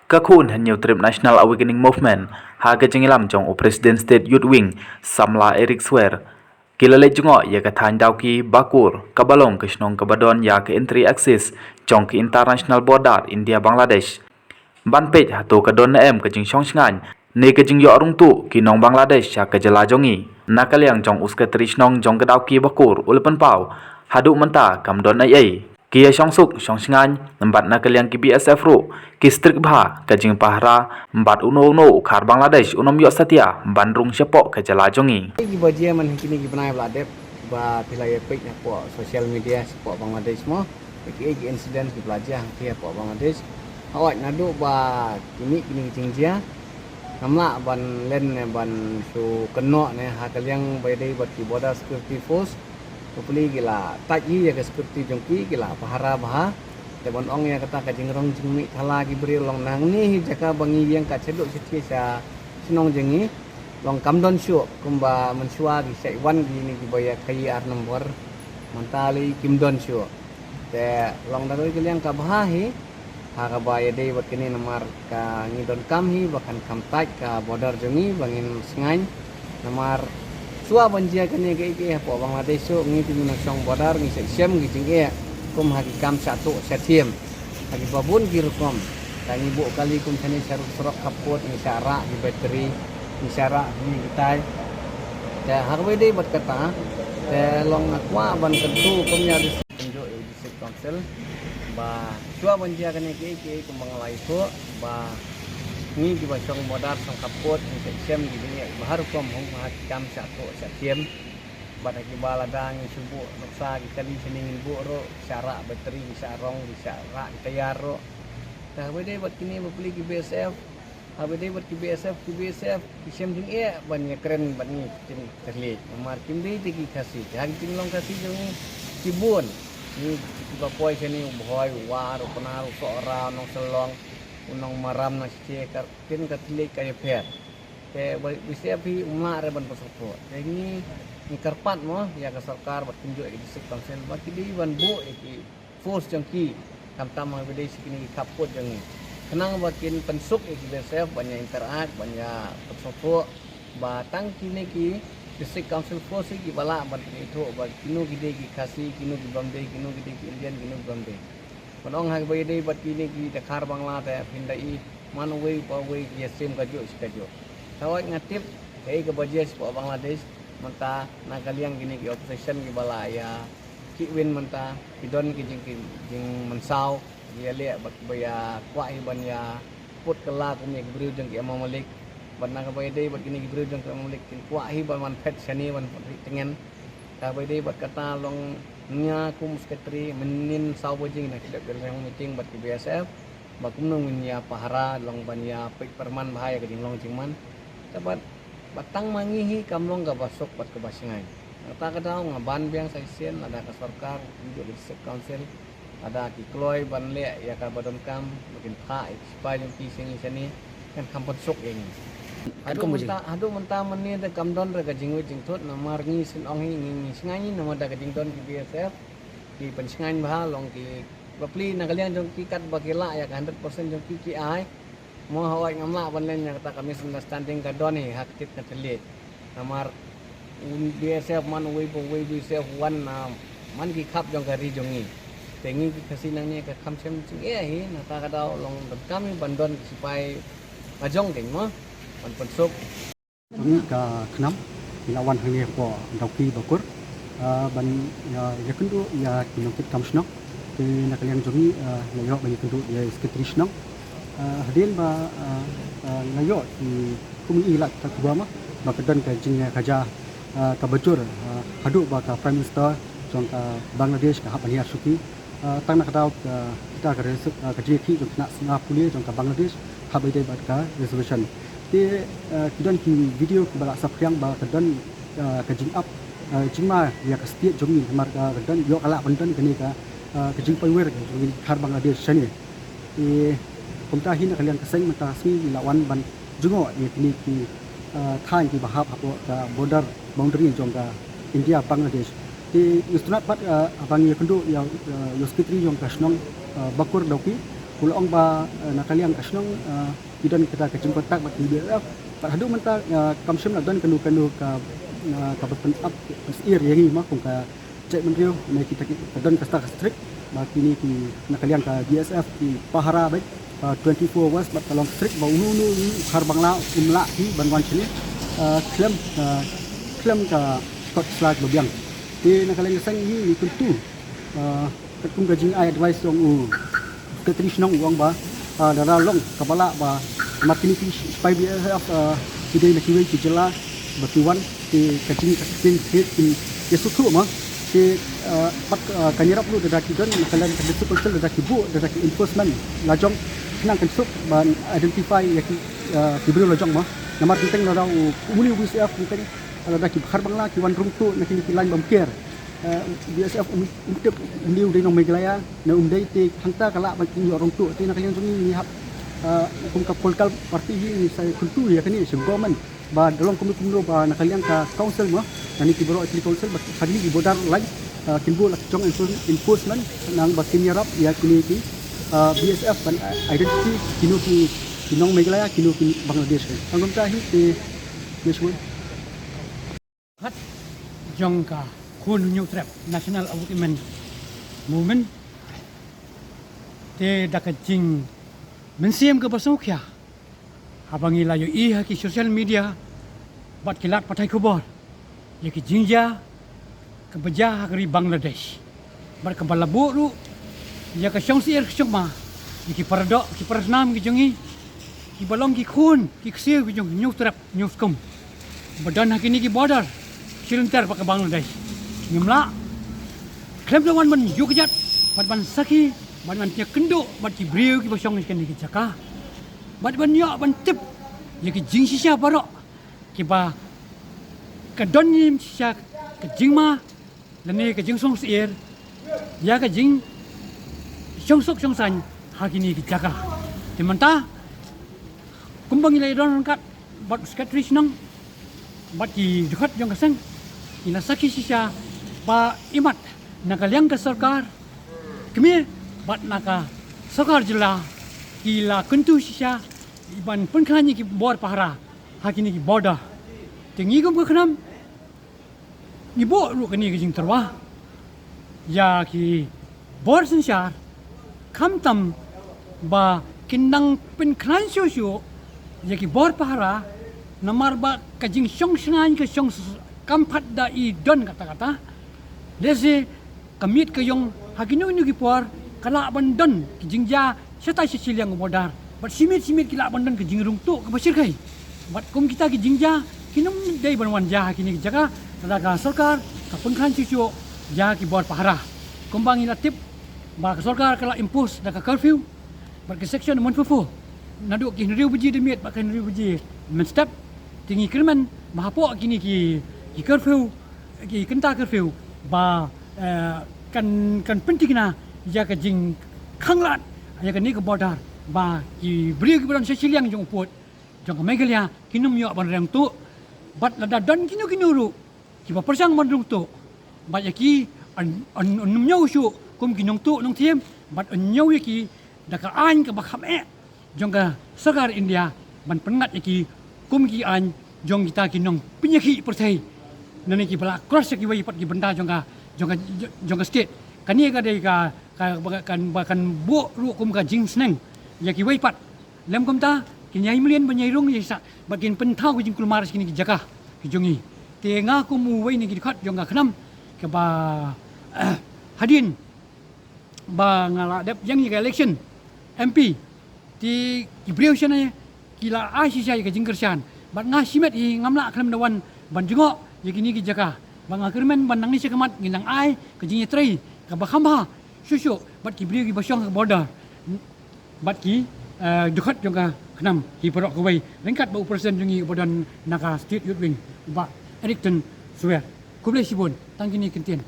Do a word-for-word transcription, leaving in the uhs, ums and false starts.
Ka khun Hynñiewtrep National Awakening Movement, ha ka jingïalam jong u President State Youth Wing, Samla Eric Swer, ki la leit jngoh ïa ka thaiñ Dawki Bakur, kaba long ka shnong kaba don ïa ka entry exit jong ka international border India Bangladesh. Ban peit hato ka don ne em ka jingshong shngaiñ ne ka jingïoh rung tuh ki nong Bangladesh sha ka jylla jong ngi. Na ka liang jong u Secretary Shnong jong ka Dawki Bakur u la pynpaw, haduh mynta kam don ei ei. Ki ïa shong suk shong shngaiñ, bad na ka liang ki B S F ruh ki strict bha ka jingpahara, bad uno uno u khar Bangladesh un ym ïoh satia ban rung shapoh ka jylla jong ngi. Ki ba jia man kine ki bnai ba la dep, ba phi la ïa peit hapoh social media shapoh Bangladesh mo. Ki, ki incident ki ba la jia hangtei hapoh Bangladesh. Hooid, naduh ba ki mih kine ki jingjia, ngam lah ban len ne ban shu kynnoh ne ha ka liang ba ïadei bad ki Border Security Force. Bapli ki la tait hi ïa ka security jong ki, ki la pahara bha. Te ban ong ïa kata ka jingrong jingmih thala ki briew long nangne hi jaka ba ngi ïeng ka shaduh shathie sha shnong jong ngi. Long kam don shuh, kumba mynshuwa ki shait wan kine ki ba ïa khaïi ar nombor. Mynta lei kim don shuh. Te long da kawei ka liang ka bha hi. Ha kaba ïadei bad kine namar ka ngi donkam hi ba kan kham tait ka border jong ngi ba ngin shngaiñ. Namar shuwa ban jia kane kaei kaei hapoh Bangladesh shuh ngi te ngi nongshong border ngi shait shem ki jingeh kum ha ki kam shah tuh shah thiem. Ha kiba bun ki rukom. Ka ngi buh kali kum shane sha surok khapkut ngi shah rah ki battery, ngi shah rah kine kitai. Te ha kaba ïadei bad kata te long nga kwah ban kyntu kum ïa District Council ba shuwa ban jia kane kiei kiei kumba nga la ïathuh ba ngi kiba shong border shong khapkut ngi shait shem ki jingeh ba har rukom hong ha ki kam shah tuh shah thiem. Bad ha kiba lada ngi shu buh nuksa ki kali shane ngin buh ruh, shah rah battery, ki shah rong, ki shah rah ki tyre ruh. Te haba ïadei bad kine bapli ki B S F, haba ïadei bad ki B S F, ki B S F ki shem jingeh ban ïakren bad ngi kin kyrleit. Namar kim dei te ki Khasi, ha ki jinglong Khasi jong ngi ki bun. Ngi kiba poi shane u Bhoi, u War, u Pnar, u Sohra, u Nongshillong, u Nongmaram, na shisha ka kin ka thylliej ka ïapher. Te ba, B S F hi um lah re ban pynsngewthuh. Te ngi, ngi kyrpad mo ïa ka sorkar bad kumjuh ïa ki District Council ba ki dei ban buh ïa ki force jong ki, khamtam haba ïadei sha kine ki khapkut jong ngi. Khnang ba kin pynsuk ïa ki B S F ban ïa interact, ban ïa pynsngewthuh ba tang kine ki District Council force hi kiba lah ban pynithuh ba kino ki dei ki Khasi, kino ki bym dei, kino ki dei ki Indian, kino ki bym dei. Ban ong ha kaba ïadei bad kine ki dkhar Bangla te phin da i man uwei pa uwei ki ïasiem kajuh shi kajuh. Te hooid nga tip kaei kaba jia shapoh Bangladesh mynta na ka liang kine ki opposition kiba la ïa khih win mynta ki don ki jing, ki jingmynsaw ki ïaleh bad kiba ïa kwah hi ban ïa put kylla kum ïa ki briew jong ki Imam Malik. Bad na kaba ïadei bad kine ki briew jong ki Imam Malik kin kwah hi ban wan phet shane ban phet hi tngen. Kaba ïadei bad kata long nga kum secretary mynnin saw baje ngi la dep ïa la ïa meeting bad ki B S F ba kumno ngin ïa pahara long ban ïa peit pyrman bha ïa ka jinglong jingman. Te bad ba tang ma ngi hi kam long kaba suk bad kaba shngaiñ. Kata ka daw nga ban biang sa shisien lada ka sorkar kumjuh ka District Council lada ki kloi ban leh ïa kaba donkam ba kin phah ïa ki sipai jong ki sha ngi shane kan kham pynsuk ïa ngi. Kan haduh kam mynta, haduh mynta mynne te kam don re ka jingwit jingthut namar ngi shen ong hi ngi, ngi shngaiñ hi namar da ka jingdon ki B S F ki pynshngaiñ bha long ki bapli na ka liang jong ki katba ki lah ïa ka hundred percent jong ki ki ai. Mo hooid ngam lah ban len ïa kata ka misunderstanding ka don hi ha ka tit ka thylliej. Namar u B S F man uwei pa uwei B S F wan na man ki khap jong ka ri jong ngi. Te ngi ki Khasi nangne ka kham shem jingeh hi na kata ka daw long donkam hi ban don ki sipai ka jong keiñ mo ban pynsuk. Ngi ka KHNAM ngi la wan hangne hapoh Dawki Bakur, ah, ban ïa, ïakynduh ïa ki nongtrei kam shnong. Te na ka liang jong ngi, ah, la ïoh ban ïakynduh ïa secretary shnong. Ah, hadien ba, ah, ah, la ïoh ki kum i la ta kuba ma ba ka don ka jingkhaja, ah, kaba jur, ah, haduh ba ka Prime Minister jong ka Bangladesh ka hap ban hiar shuki. Ah, tang na ka daw ka, kita ka res-, ah, ka jingïakhih jong ka khynnah shnong pule jong ka Bangladesh haba ïadei bad ka reservation. Te, ah, ki don ki video kiba la saphriang ba ka don, ah, ka jingap, ah, jingma ïa ka state jong ngi namar ka, ka don ïoh ka lah ban don kane ka, ah, ka jingpaiwir jong ngi dkhar Bangladesh shane. Te kumta hi na ka liang ka seng mynta sngi ngi la wan ban jngoh ïa kine ki, ah, thaiñ kiba hap hapoh ka border boundary jong ka India Bangladesh. Te ngi sngewtynnat pat, ah, ba ngi ïakynduh ïa, ah, ïa u secretary jong ka shnong, ah, Bakur Dawki, Ku la ong ba, eh, na ka liang ka shnong, eh, ki don kata ka jingkontak bad ki B S F. Bad haduh mynta, eh, kam shym la don kano kano ka, eh, kaba pynap pynsyier ïa ngi mo kum ka jaitbynriew, ne kita ki, ka don kata ka strict ba kine ki na ka liang ka B S F ki pahara beit, eh, twenty-four hours bad ka long strict ba uno uno u Khar Bangla um lah hi ban wan shane, eh, khlem, eh, khlem ka kot sla ba biang. Te na ka liang ka seng hi ngi kyntu, eh, katkum ka jingai advice jong u Secretary Shnong u ong ba, ah, lada long kaba lah ba, namar kine ki sipai B S F, ah, ki dei na kiwei ki jylla ba ki wan, te ka jing ka jing ki, ki, ki sukhu ma. Te, ah, pat, ah, kan ïarap ruh lada ki don, na ka liang ka District Council lada ki buh, lada ki enforcement lajong, khnang kan suk ban identify ïa ki, ah, ki briew lajong ma. Namar teng teng lada u, u muni u B S F teng teng, lada ki Khar Bangla ki wan rung tu na kine ki line bom ker. Eh, B S F um, um tip, um dei, um dei nong Meghalaya, ne um dei, te hangta ka lah ban ïoh rung tu, te na ka liang jong ngi ngi hap, eh, kum ka political party hi ngi sa kyntu ïa kane sha government ba da long kumno kumno ba na ka liang ka council mo, na kine ki baroh ki council ba ha kine ki border line, eh, kin buh la ki jong enforcement, enforcement, nang ba kin ïarap ïa kine ki, eh, B S F ban identity kino ki, ki nong Meghalaya, kino ki Bangladesh. Tang kumta hi te, yes, man. Hat jong ka Khun Hynñiewtrep, National Award Women Movement. Te da ka jingmynsiem kaba sngewkhia, haba ngi la ïohi ha ki social media bad ki lad pathai khubor ïa ki jingjia kaba jia ha ka ri Bangladesh. Bad kaba la buh ruh ïa ka shongsyier ka shongma ïa ki paradoh, ki parasnam ki jong ngi, kiba long ki khun ki ksiew ki jong Hynñiewtrep Hynñiewskum ba don ha kine ki border shilynter bad ka Bangladesh. Ngim lah khlem da wan ban ïuh kjat bad ban sakhi bad ban ïakynduh bad ki briew kiba shong ha kine ki jaka bad ban ïoh ban tip ïa ki jingshisha baroh kiba ka don ïa shisha ka jingma lane ka jingshongsyier ïa ka jingshongsuk shongsaiñ ha kine ki jaka. Te mynta kumba ngi la ïadon ryngkat bad u Secretary Shnong bad ki dkhot jong ka seng, ngi la sakhi shisha ba imat na ka liang ka sorkar kmie bad na ka sorkar jylla ki la kyntu shisha ban pynkhlaiñ ïa ki bor pahara ha kine ki border. Te ngi kum ka KHNAM ngi buh ruh kane ka jingtyrwa ïa ki bor synshar, khamtam ba kin nang pynkhlaiñ shuh shuh ïa ki bor pahara, namar ba ka jingshong shngaiñ ka shong s-, kam pat da i don katta katta. Lehse ka miet ka ïong ha kino kino ki por ka lah ban don ki jingjia shata sha shiliang u border. Bad shi miet shi miet ki lah ban don ka jingrung tuh kaba shyrkhei. Bad kum kita ki jingjia kin ym dei ban wan jia ha kine ki jaka, lada ka sorkar ka pynkhlaiñ shuh shuh ïa ki bor pahara. Kumba ngi la tip ba ka sorkar ka la impose da ka curfew bad ka section one four four, naduh ki hynriew baje da miet bad ki hynriew baje mynstep. Te ngi kyrmen ba hapoh kine ki, ki curfew, ki kynta curfew ba, eh, kan, kan pyntikna ïa ka jingkhanglad ïa kane ka border ba ki briew kiba don sha shiliang jong u pud jong ka Meghalaya kin ym ïoh ban rung tuh. Bad lada don kino kino ruh kiba pyrshang ban rung tuh, bad ïa ki yn, yn, yn ym ñiew shuh kum ki nongtuh nongthiem, bad yn ñiew ïa ki da ka aiñ kaba kham eh jong ka sorkar India ban pynngat ïa ki kum ki aiñ jong kita ki nongpynïakhih pyrthei. Nane kiba la cross ïa kiwei pat ki bynta jong ka, jong ka, jong ka state. Kane ka dei ka, ka, ba kan, ba kan buh ruh kum ka jingsneng ïa kiwei pat. Lym kumta kin ïai mlien ban ïai rung ïai sah bad kin pynthaw ka jingkulmar sha kine ki jaka ki jong ngi. Te nga kum uwei na ki dkhot jong ka KHNAM kaba hadien ba nga la dep ïeng ïa ka election M P, te ki briew shane ki la ai shisha ïa ka jingkyrshan. Bad nga shimet hi ngam lah khlem da wan ban jngoh ïa kine ki jaka. Ba nga kyrmen ban nangne sha khmat ngin nang ai ka jingïatrei kaba kham bha shuh shuh bad ki briew kiba shong ha ka border. Bad ki, eh, dkhot jong ka KHNAM hi baroh kawei ryngkat bad u president jong ngi uba don na ka State Youth Wing, u Bah Erickton Suwer. Khublei shibun, tang kine ki kyntien.